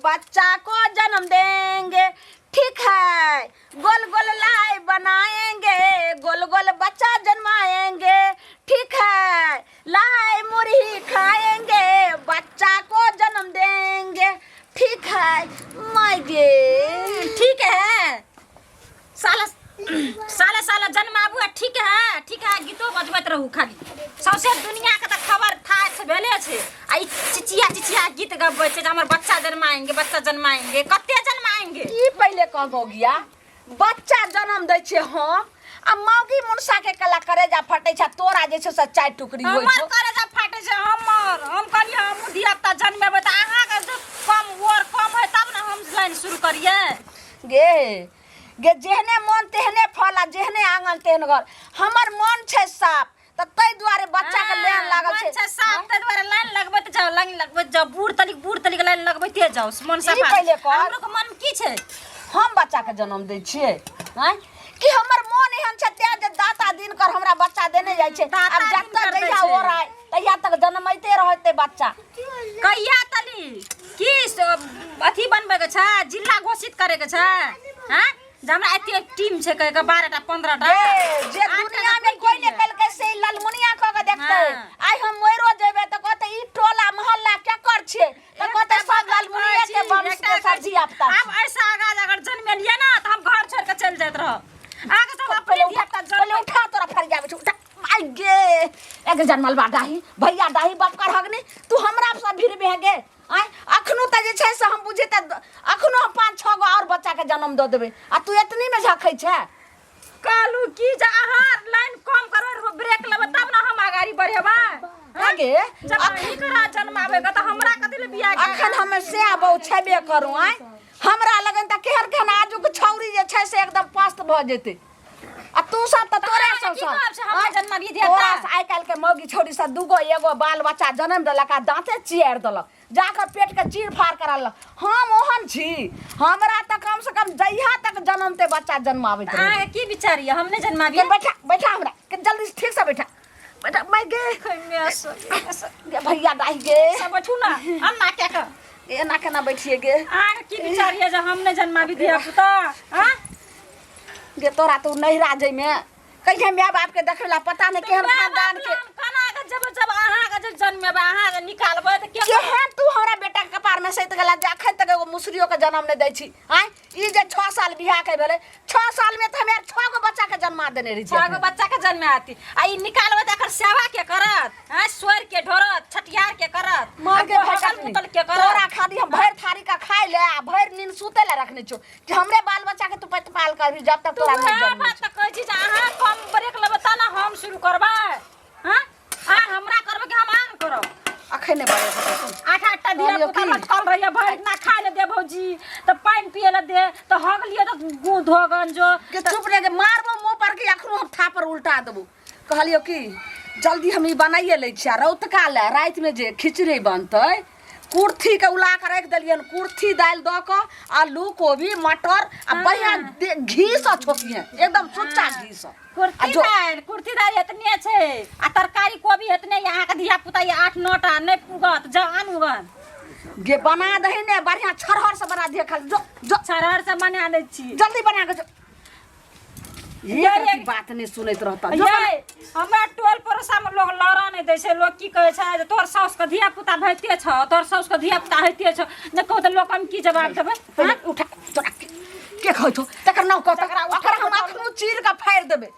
बच्चा को जन्म देंगे। ठीक है, गोल गोल लाई बनाएंगे, गोल गोल बच्चा जन्माएंगे। ठीक है, लाई मुरही खाएंगे, बच्चा को जन्म देंगे। ठीक है my गे। ठीक है, साला साले साले जन्माबू आ ठीक है, ठीक है, गीतो बजबैत रहू खाली। सौंसे दुनिया के तऽ खबर था से भेले छै आ ई चिचिया चिचिया गीत गबै छै जे हमर बच्चा जन्माएंगे, बच्चा जन्माएंगे। कते जन्माएंगे? ई पहिले कह गया, बच्चा जन्म दै छै हम आ मौगी मुनसा के कला करेजा फटै छै, तोरा जे छै से चारि टुकड़ी होइ हमर छौ। करेजा फाटै छै हमर। हम कहलियै हमहूँ धिया पुता जन्मेबै तऽ अहाँके जे कम ओर कम है तब ने हम लाइन शुरू करियै। गे गे, जेहने मन तेहने फल आ जेहने आंगन तेहन घर। हमर मन छै साफ तऽ ताहि दुआरे बच्चा के लाइन लागल मन छै। छै साफ ताहि दुआरे लाइन लगबैत जाउ, लाइन लगबैत जाउ, बूढ़ तलिक लाइन लगबैते जाउ। मन ई साफ पहिले कह। हमरो के मन की छै? हम बच्चा के जन्म दै छियै आँय कि हमर मन एहन छै तें जे दाता दिनकर हमरा बच्चा देने जाइ छै। दाता आब जब तक दिनकर दै जहिया छै। ओराय तहिया तक जनमैते रहतै बच्चा। कहिया तली की अथी बनबै के छै, जिला घोषित करे के छै? हैं जे हमरा एते टीम छै कहि के 12 टा 15 टा जे जे 8 टा दुनिया तऽ में कोइ कोई की ने कलकै से ई ललमुनिया कऽ के देखतै। हाँ। आइ हम मरो जेबै तऽ कहतै ई टोला मोहल्ला केकर छियै, तऽ कहतै सब ललमुनिया के वंश के सब धिया पुता। आब ऐसा आगाँ अगर जन्मेलियै ना तऽ हम घर छोड़ के चलि जाइत रहब। आगे सब अपने पहिले धिया उठा पुता पहिले जन्म उठा, तोरा फरियाबै छौ, उठा। आइ गे, एक जनमल बा डाही भैया डाही बाप कर हगनी, तू हमरा से भीड़ में गे। आइ अखनो तऽ जे छै से हम बुझे तऽ अखनो हम 5-6 गो और बच्चा के जन्म दऽ देबै आ तू एतनी में झखै छै। कहलू की जे अहाँ लाइन कम करबै, ब्रेक लेबै तब ने हम अगाड़ी बढ़ेबै। आगे जब अहीं करा जन्माबै के तऽ हमरा कथी ले बियाह के? अखन हम से बहु छेबे करू। आइ हमरा लगन तऽ केहन केहन आजुक छौरी जे छै से एकदम पस्त भऽ जेतै आ तू सब तऽ तोरे अहाँके सब की सब कहब छै हमरा जन्माबियै धिया तोरा पुता? से आइ काल्हि के मौगी छौरी सब दूगो एगो बाल बच्चा जन्म देलक आ दाँते चियारि देलक, जाकऽ पेट के चीर फाड़ करा लेलक। हम ओहन छी? हमरा तऽ कम से कम जहिया तक जन्मते बच्चा जन्माबैत रहै। अहाँके की विचार यऽ, हम नहि जन्माबियै? के बैठा बैठा, हमरा के जल्दी से ठीक से बैठा बैठा। मैं गे गे भैया डाही गे। सब बैठू ना, हम ना क्या कर एना केना बैठिए गे? अहाँके की विचार यऽ जे हम नहि जन्माबी धिया पुता? हाँ गे, तोरा तू नैहरा जइमे कहिया माय बाप के देखै ला पता नहीं केहन खानदान के। केना के जब जब अहाँके जे जन्मेबै, अहाँके निकालबै तऽ के केहन तू हमरा बेटा के कपार में सैत गेला जे अखन तक एगो मुसरियो के जन्म नहीं दै छी। आँय, ई जे 6 साल बियाह के भेलै, 6 साल में तऽ हमे 6 गो बच्चा के जन्मा देने रही। 6 गो बच्चा के जन्मे आती आ ई निकालबै तऽ एकर सेवा के करत? आँय, सोर के ढोरत, छठियार के करत, मार के आ भाई हगल मुतल के करत? तोरा खाली हम भरि थारी का खाय ले आ भरि नींद सुते ले रखने छौ कि हमरे बाल बच्चा के तू प्रतिपाल करबी जब तक तू तोरा नहीं वएह जन्म बात तऽ कहै छी जे अहाँ कम ब्रेक लेबै तब ने हम शुरू करबै। हाँ, अहाँ हमरा करबै कि हम अहाँके करब? अखन नहि बड़े हेतै सुन। आठ आठटा धिया कहलियौ पुता की? लटकल रहैया, भरि दिना खाय लए दे भौजी तऽ पानि पियै लए दे तऽ हग लिअ तऽ गुँ धोगन जो। के चुप रह के मारबो मुँह पर कि अखनो हम थापर उल्टा देबो। कहलियौ कि जल्दी हम ई बनाइए लै छियै आ रौतका लए रातिमे जे खिचड़ी बनतै, कुर्थी के उला के राखि देलियन, कुर्थी दालि दऽ कऽ आलू कोबी मटर आ बढ़िया घी सँ छौंकिहे, एकदम सुच्चा घी सँ। आ कुर्ती जो दालि, कुर्ती दालि एतने छै आ तरकारी कोबी एतने यऽ, अहाँके धिया पुता यऽ 8-9 टा, नहि पुगत, जाउ आनू गन। गे बना दही ने बढ़िया छरहर से बना दिहे खाली, जो जो। छरहर से बना दै छी। जल्दी बना के जो। एक रत्ती बात नहीं सुनैत रहता। जो बना। ये हमरा टोल पड़ोसा में लोग लड़ा नहीं दै छै। लोग की कहै छै जे तोहर साउस के धिया पुता भइते छौ, तोहर साउस के धिया पुता होइते छौ। नहि कहू तऽ लोक हम की जवाब देबै? पहिले उठा, तोरा के कहै छौ तकर नाम कह, तकरा ओकरा हम अखनो चीर के फाड़ि देबै।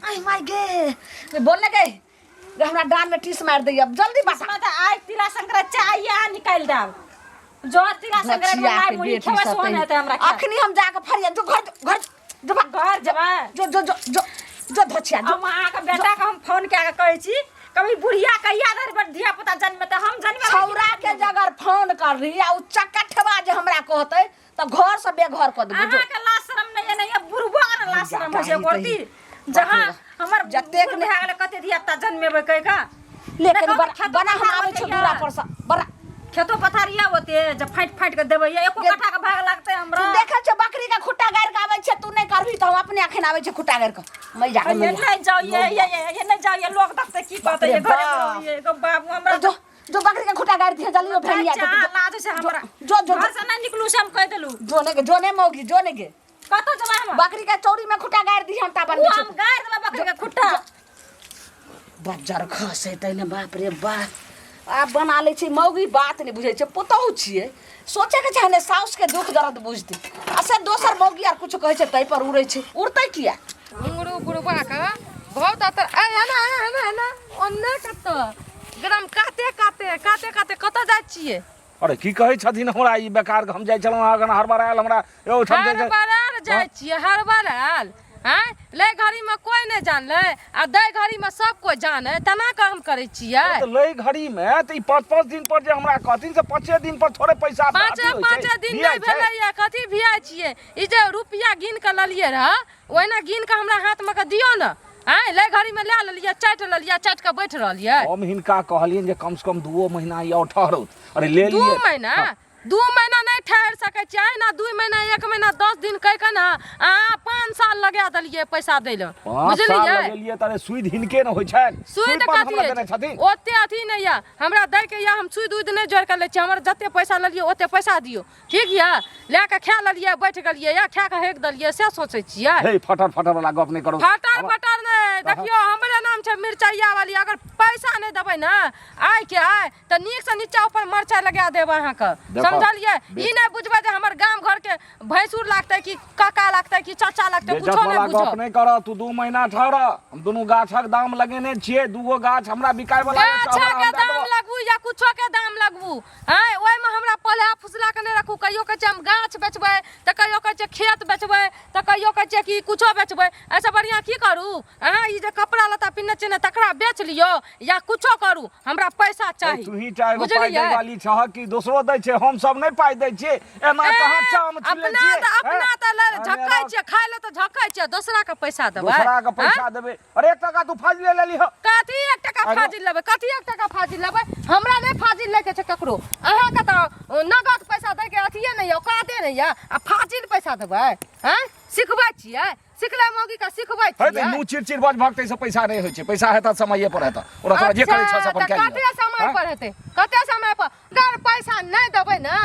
आइ माय गे, बोलने गे गे, हमरा डान में टीस मारि दैया, जल्दी बता। इसमे तऽ आइ तिला संक्रांति छै, आइए अहाँ निकालि देब जो तिला संक्रांति में बचिया माय के मुड़ी बेटी खेबै सब सोहन तै। हेतै हमरा खाय। अखनी हम जाके फरिया जो घर जो, घर जो बा। घर जेबै? जो जो जो जो जो धोछिया जो। हम अहाँके बेटाके हम फोन कए कऽ कहै छी, कभी बुढ़िया कहिया धरि बड़ धिया पुता जन्मेतै, हम जन्मेबै कि छौड़ा नहि के जन्मेबै? जगर फोन करली आ उ चकठवा जे हमरा कहतै तऽ घर से बेघर कऽ देबै जो। अहाँके लाज शरम नहि ये, नहि ये बुढ़बो के ने लाज शरम होइ छै जाही गोरती। तही। जहाँ बाप रे। हमर जतेक बूढ़ ने- भए गेलै कते धिया पुता जन्मेबै कहि कऽ। ले देखो कनि बड़ा खेतो बना, हम पथार आबै छौ ओते दूरा यऽ। पर से बड़ा। खेतो पथार यऽ ओते जे फाटि फाटि कऽ देबै ये, एको गे- कट्ठा के भाग लागतै हमरा। तू देखै छौ बकरी के खुट्टा गाड़ि के आबै छै, तू नहि करबही तऽ हम अपने अखन आबै छै खुट्टा गाड़ि के मैया के ये मैया। नहि जाउ ये, ये ये ये नहि जाउ ये, लोग देखतै की कहतै, ये बाप रे घरे में बाप। रहू ये, गो बाबू हमरा जो जो बकरी के खुटा गाड़ दिहे जल्दी भेड़िया के जा, लाज छै हमरा। जो जो घर से नहीं निकलू से हम कह देलू। जोने के जोने मौगी जोने के कतौ जमा हम बकरी के चौरी में खुटा गाड़ दिहे हम ताबन उ हम गाड़ देबै बकरी के खुट्टा। बज्जर खसे तैने बाप रे बाप आब बना लै छै मौगी बात नहि बुझै छै पुतहु छियै सोचैके चाही ने साउसके दुख दर्द बुझतै आ से दोसर मौगी आर कुछो कहै छै ताहि पर उड़ै छै उड़तै किया घुंघरू बुढ़बा के बहुत अतर ए एना एना एना एना ओन्ने कतऽ एकदम काते काते काते काते कतऽ जाइ छियै अरे की कहै छथिन हमरा ई बेकार के हम जाइ छलहुँ अखन हड़बड़ायल हमरा ओहिठाम जाइ हड़बड़ायल जाइ छियै हड़बड़ायल आँय लै घड़ीमे कोइ नहि जानलै आ दै घड़ीमे सब कोइ जानै तेना काम करै छियै तऽ लै घड़ीमे तऽ ई पाँच पाँच दिन पर जे हमरा कहथिन से पाँचे दिन पर थोड़े पैसा पाँचे अथी होइ छै, पाँचे दिन भियाइ नहि छै। भेलैया कथी भियाइ छियै ई जे रुपया गिन कऽ लेलियै रहए ओहिना गिन कऽ हमरा हाथमे कऽ दियौ ने आँय लै घड़ीमे लए लेलियै चाटि लेलियै चाटि कऽ बैठ रहलियै हम हिनका कहलियनि जे कम से कम दूओ महीना ई और ठहरौत अरे ले दू लिए महीना 2 महीना नहि ठहरि सकै छियै आइ ने 2 महीना 1 महीना 10 दिन कहि कऽ ने अहाँ 5 साल लगा देलियै पैसा दै लए 5 साल बुझलियै लगेलियै तऽ अरे सुइद हिनके ने होइ छनि सुइद पर कथी हमरा देने छथिन ओते अथी नहि यऽ हमरा दैके यऽ हम सुइद उइद नहि जोड़ि कऽ लै छियै हमर जते पैसा लेलियै ओते पैसा दियौ ठीक यऽ लए कऽ खा लेलियै बैठ गेलियै या खा कऽ हेक देलियै से सोचै छियै हे फटर फटर वाला गप नहि करू फटर फटर नहि देखियौ हमरे नाम छै मिरचैया वाली अगर पैसा नहि देबै ने आइ के आइ तऽ नीकसँ नीचा ऊपर मरचाइ लगा देब अहाँके देखो, समझलियै ई नहि बुझबै जे हमर गाम घरके भैंसुर लागतै कि काका लागतै कि चाचा लागतै बेइज्जत कुछो नहि वाला गप बुझब नहि कर तू 2 महीना ठहर हम दुनू गाछक दाम लगेने छियै दूगो गाछ हमरा बिकाय वाला गाछा के दाम लगबू या कुछो के दाम लगबू आँय ओहिमे हमरा पलहा फुसला के नहि रखू कहियो कहै छियै हम गाछ बेचबै तऽ कहियो कहै छियै खेत बेचबै तऽ कहियो कहै छियै कि कुछो बेचबै एहिसँ बढ़िआँ की करू अहाँ ई जे कपड़ा लत्ता पिन्हने छियै ने तकरा बेच लियौ या कुछो करू हमरा पैसा चाही तू ही टा एगो पाइ दै बुझलियै वाली छह कि दोसरो दै छै हम सब नहि पाइ दै छियै एना ए, कहाँ चाम छिलै अपना छियै तऽ अपना हैं? तऽ अरे झकै राम, छियै खाय लए तऽ झकै छियै दोसरा के पैसा देबै दोसरा के आँय? पैसा देबै अरे 1 टका तू फाजिले ले लिह कथी 1 टका अरे- फाजिल लेबै कथी 1 टका फाजिल लेबै हमरा नहि फाजिल लैके छै ककरो अहाँके तऽ नगद पैसा दैके अथिये नहि यऽ औकाते नहि यऽ आ फाजिल पैसा देबै आँय सिखबै छियै सिखले मौगीके सिखबै हे तऽ छियै मुँह चिर चिर बज भक्त से पैसा नहि होइ छै पैसा हेतऽ समये पर हेतऽ ओकरा तोरा जे करै छह से अपन अच्छा, कए तऽ लिअ कते समय हँ? पर हेतै कते समय पर अगर पैसा नहि देबै ने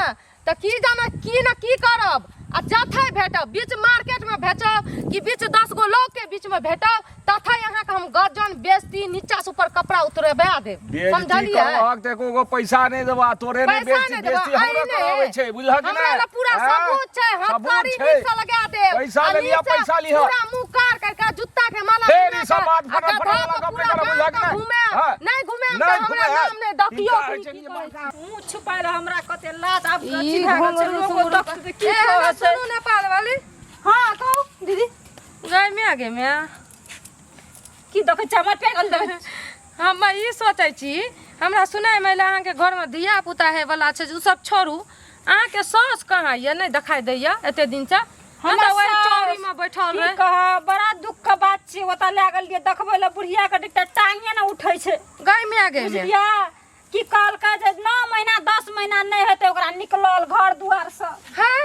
तऽ की जाने की ने की करब आ जथे भेटब बीच मार्केटमे भेटब कि बीच 10 गो लोकके बीचमे भेटब तथे अहाँके हम गजन बेजती नीचा से ऊपर कपड़ा उतरबा देब बेइज्जती समझलियै करबहक तऽ एको गो पैसा नहि देबह तोरे नहि पैसा बेइज्जती नहि देबह बेइज्जती हमरो अहि कराबै छै बुझलह कि हमरा नहि लग पूरा हँ? सबूत छै सबूत हथकड़ी छै। नीक से लगा देब पैसा आ ले लिअ, नीक से पैसा लिअ। पूरा मुंह कार करके जूता के माला फेर पहिना ई सब के बात आ फटर फटर गधा वाला पर गप पूरा नहि करब, गाम बुझलह कि के नहि? घुमे हँ? नहि घुमे नहि तऽ हमरा घुमे नाम नहि देखियौ हिनका होइ की छै की जे करै बड़का मुँह छुपायल हमरा कते लाज आब ई अथी भए गेल छै घुंघरू लोको सुंघरू देखतै तऽ की ए, हमरा कहतै सुनू नेपाल वाली हँ कहू दीदी गय म्या गे म्या की देखै छै हमर पेगल देखै हम ई सोचै छी हमरा सुनाइमे एलै अहाँके घरमे धिया पुता होइवला छै जे ओ सब छोड़ू अहाँके साउस कहाँ यऽ नहि देखाइ दैया एते दिनसँ हम हमर तऽ ओहि साउस, चौरीमे बैठल की रहे कहब बड़ा दुख के बात छै ओतऽ लए गेलियै देखबै लए बुढ़िया के एकटा टांगे ने उठै छै गय म्या गे म्या बुझलियै की कहलकै जे 9 महीना 10 महीना नहि हेतै ओकरा निकलल घर दुआरसँ है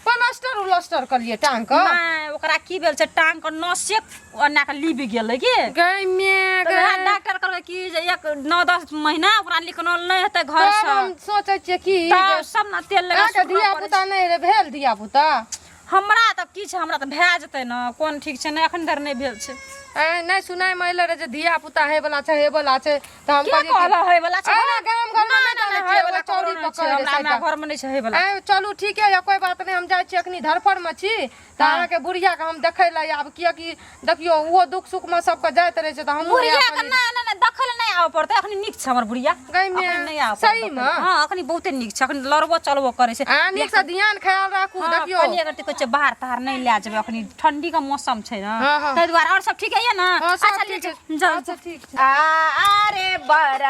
प्लास्टर उलास्टर कलिए टांग के नहि ओकरा की भेल छै टांग के नसे ओना के लीब गेलै की गय म्या तऽ गय वएह डॉक्टर कहलकै कि जे एक 9-10 महीना ओकरा निकलल नहि हेतै तब घरसँ हम सोचै छियै कि तब सब ने तेल लगा अहाँके सुखबऽ धिया पड़ै पुता नहि रहे भेल धिया पुता छै। हमरा तऽ की छै हमरा तऽ भए जेतै ने कोन ठीक छै नहि एखन धरि नहि भेल छै ऐ नहि सुनाइ मे एलै रहे जे धिया पुता होय वाला छै होय वाला छै तऽ हम के कहलियै कि- कहलक होय वाला छै अरे गाम घरमे नहि नहि नहि जानै नहि छियै होय वाला ओहि चौरी ककरो नहि छै पकड़ै हमरा हमरा सैटा घरमे नहि छै होय वाला ऐ चलू ठीके यऽ कोइ बात नहि हम जाइ छी अखनी धरफड़मे छी तऽ अहाँके बुढ़ियाके हम देखै लए आब किएकि देखियौ ओहो दुख सुखमे सबके जाइत रहै छै तऽ हमहूँ बुढ़िया के नहि नहि नहि देखै लए नहि आबऽ पड़तै अखनी नीक छै हमर बुढ़िया गै मे, अखनी नहि आबऽ पड़तै सहीमे? देखै लए। हँ अखनी बहुते नीक छै अखनी लड़बो चलबो करै छै अहाँ नीकसँ ध्यान ख्याल राखू हँ, देखियौ कहलियै अगर कहै छै बाहर ताहर नहि लए जेबै अखनी ठंडी के मौसम छै ने हँ, हँ। ताहि दुआरे आओर सब ठीक है ने हँ सब अच्छा ठीक ठीक छै जाउ अच्छा ठीक छै अरे बर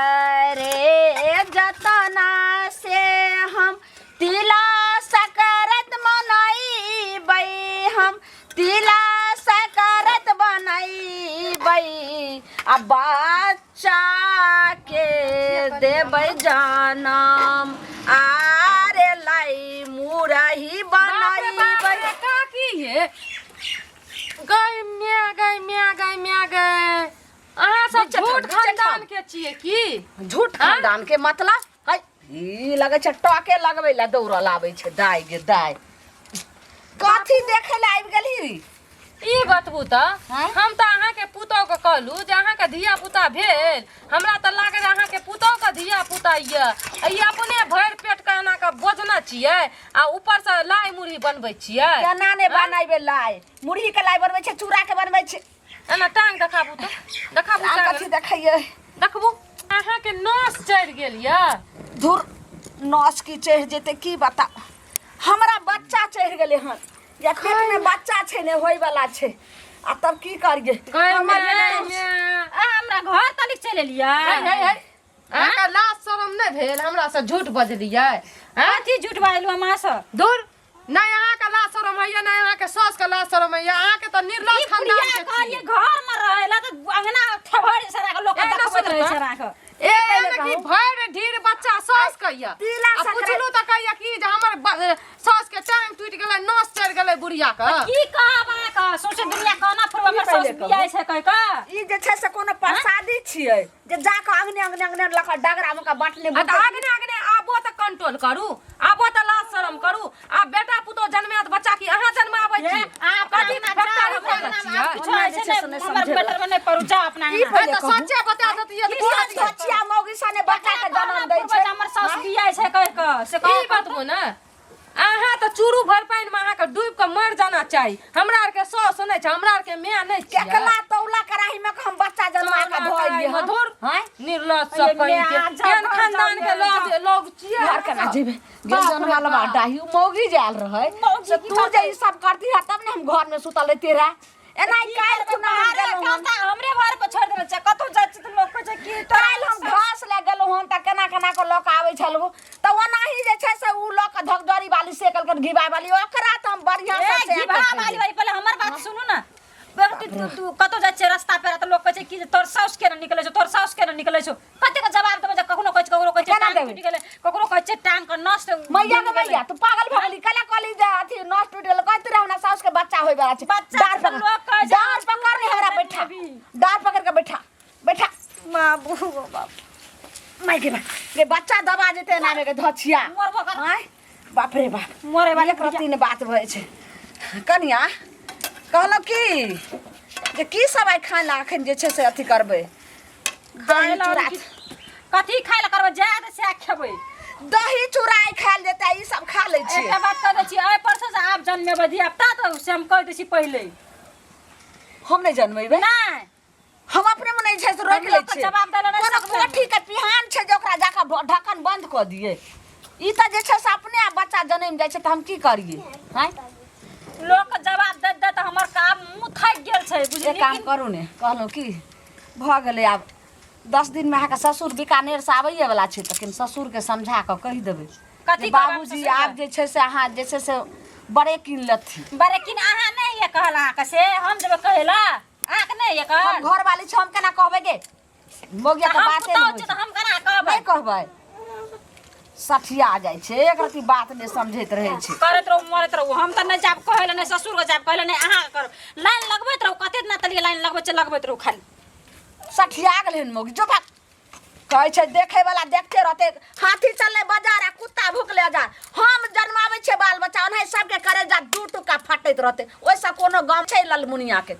रे जतना से हम तिला सकरत मनैबै हम तिला सकरत बनैबै आ बच्चा के देबै जनम आरे लाई मुरही बाप रे बाप बनैबै रे, काकी ये गय म्या गय म्या गय म्या गय अहाँ सब बीचे ठाम, झूठ बीचे खानदान ठाम। के छियै की झूठ खानदान के मतलब है ई लगै छै टके लगबै लए दौड़ल आबै छै दाइ गे दाइ कथी देखै लए आबि गेलही ई बतबू तऽ आँय? हम तऽ अहाँके पुतोहके कहलहुँ जे अहाँके धिया पुता भेल हमरा तऽ लागल अहाँके पुतोहके धिया पुता यऽ आ ई अपने भरि पेटके एना कऽ बोझने छियै आ ऊपरसँ लाइ मुरही बनबै छियै केना ने बनेबै लाइ मुरही के लाइ बनबै छै चूड़ा के बनबै छै एना टांग देखाबू तऽ देखाबू आब टांग कथी देखैयै देखबू अहाँके नस चढ़ि गेल यऽ धुर नस की चढ़ि जेतै की बता हमरा बच्चा चढ़ि गेलै हन या पेटमे बच्चा छै ने होइवला छै आ तब की करियै गै हमर माय, बेटा- माय। आ हमरा घर तलिक चलि एलियै है है है अहाँके लाज शरम नहि भेल हमरा से झूठ बजलियै आँय? कथी झूठ बाजलू हम अहाँसँ दूर नहि अहाँके लाज शरम होइए नहि अहाँके सासके लाज शरम होइए अहाँके तऽ निर्लज ई खानदान बुढ़िया के कहलियै छियै घर में रहे ला तऽ अंगना थेभर सरा के लोक ए, ना देखबैत सुनू रहै तऽ। सरा के ए एने की भरि ढीर बच्चा सास कहिया तिला आ संक्रांति- पुछलू तऽ कहिया कि जे हमर सास के टांग टूटि गेलै नस चढ़ि गेलै बुढ़िया के की कहब अहाँके सौंसे दुनिया कहना फुरबा हमर पहिले साउस बियाह छै कहि कऽ ई जे छै से कोनो प्रसादी छियै जे जाकऽ अंगने अंगने अंगने लऽ कऽ डगरा मे कऽ बाँटने आ तऽ आगने आगने आबो तऽ कंट्रोल करू आबो तऽ लाज शरम करू आ बेटा पुतोह जन्मायत बच्चा की अहाँ जन्माबै छी अहाँ अपना कथी अंगना फैक्ट्री जाउ, खोलने अपना छियै अंगना किछो होइ जे छै छै से ने नहि हमर समझेबै। बेटर में नहि पड़ू जाउ अपना ई अंगना पहिले तऽ कहू। सच्चे बता देतियै तऽ की कोना सच सचिया मौगी सने बच्चा के जन्म दै छै हमर साउस बियाह छै कहि कऽ से ई बतबू ने अहाँ तऽ चूरू भर पानि मे अहाँके डूबि कऽ मरि जाना चाही हमरा आरके साउस नहि छै हमरा आरके माय नहि छै केकला तौला कराही में हम बच्चा जन्मा के धोइ लिए मधुर हैं निर्लज सब कहीं के जाओ, केहन घर खानदान के जाओ, लोग लोग छियै घर केना जेबै गेल जन्मा लबा डाही उ मौगी जायल रहै मौगी से की तू जे करतै? ई सब करती है तब ने हम घर में सुतल रहती रहे एना काल्हि खुना हम गेलहुँ हन। हमरे घर पर छोड़ देने छै कतौ जाइ छै तऽ लोक कहै छै कि तोरा काल्हि हम घास लए गेलहुँ हन तऽ केना केना कऽ लऽ कऽ आबै छलहुँ तऽ ओनाही जे छै से उ लऽ कऽ धकजरी वाली से कहलकै घिबा वाली ओकरा तऽ हम बढ़िआँ ए, से से घिबा वाली वाली पहिले हमर बात सुनू ने बेटी तू तू कतौ जाइ छै रस्ता पर तऽ लोक कहै छै कि जे तोर साउस केना निकलै छौ तोर साउस केना निकलै छौ कतेक जवाब देबै जे कखनो कहै छै ककरो कहै छै केना टांग देबै? टूटि गेलै ककरो कहै छै टांग के नस मैया के मैया तू पागल भऽ गेली कला कहली जे अथी नस टूटि गेल कहैत रहे हमरा साउस के बच्चा होय वाला छै बच्चा डाँर के पकड़ लोक कहै छै, डाँर पकड़ ने हमरा बैठा अभी। डाँर पकड़ के बैठा बैठा बाबू बाप माय के बाप रे बच्चा दबा जेतै एना मे के धछिया मरबो कर। आँय बाप रे बाप मरे वाले एक रत्ती ने बात भए छै कनिया कहलहुँ की जे की सब आइ खाना एखन जे छै से अथी करबै खाय दही लए चूड़ा कथी खाय लए करबै जाय तऽ सएह खेबै दही चूड़ा आइ खायल जेतै ई सब खा लै छियै एकटा बात कह दै छी एहि पर से आब जन्मेबै धिया पुता तऽ से हम कहि दै छी पहिले हम नहि जन्मेबै नहि हम अपने मने छै से रोकि हम लै लोकके छियै जवाब दै लए नहि कोनो सकबै। कोठी के पिहान छै जे ओकरा जाकऽ ढक्कन बंद कऽ दियै ई तऽ जे छै से अपने आप बच्चा जनमि जाइ छै तऽ हम की करियै आँय लोकके जवाब दैत दैत हमर काम मुँह थाकि गेल छै बुझलियै एक काम कि? करू ने कहलहुँ की भऽ गेलै आब 10 दिनमे अहाँके ससुर बीकानेरसँ आबैएवला छै तखन ससुरके समझा कऽ कहि देबै कथी जे कहबै बाबूजी ससुरके? आब जे छै से अहाँ जे छै से बड़े कीन लेथिन बड़े किन अहाँ नहि ये कहल अहाँके से हम जेबै कहै लए अहाँके नहि ये कहल हम घरवाली छी हम केना कहबै गे मौगिया तऽ तऽ हम बाते पुतहु नहि छी होइ तऽ हम केना छै। कहबै नहि कहबै सठिया जाइ छै एक रति बात नहि समझैत रहै छै करैत रहू मरैत रहू हम तऽ नहि जायब कहै लए नहि ससुरके जायब कहै लए नहि अहाँके करब लाइन लगबैत रहू कते दिना तलियै लाइन लगबै छै लगबैत रहू खाली सठिया गेलै हन मौगी जो भाग कहै छै देखै वाला देखते रहते हाथी चललै बाजार आ कुत्ता भुकले हजार हम जन्माबै छियै बाल बच्चा ओनाहि सबके करे जा दू टुक्का फटैत रहते ओहिसँ कोनो गम छै ललमुनिया के।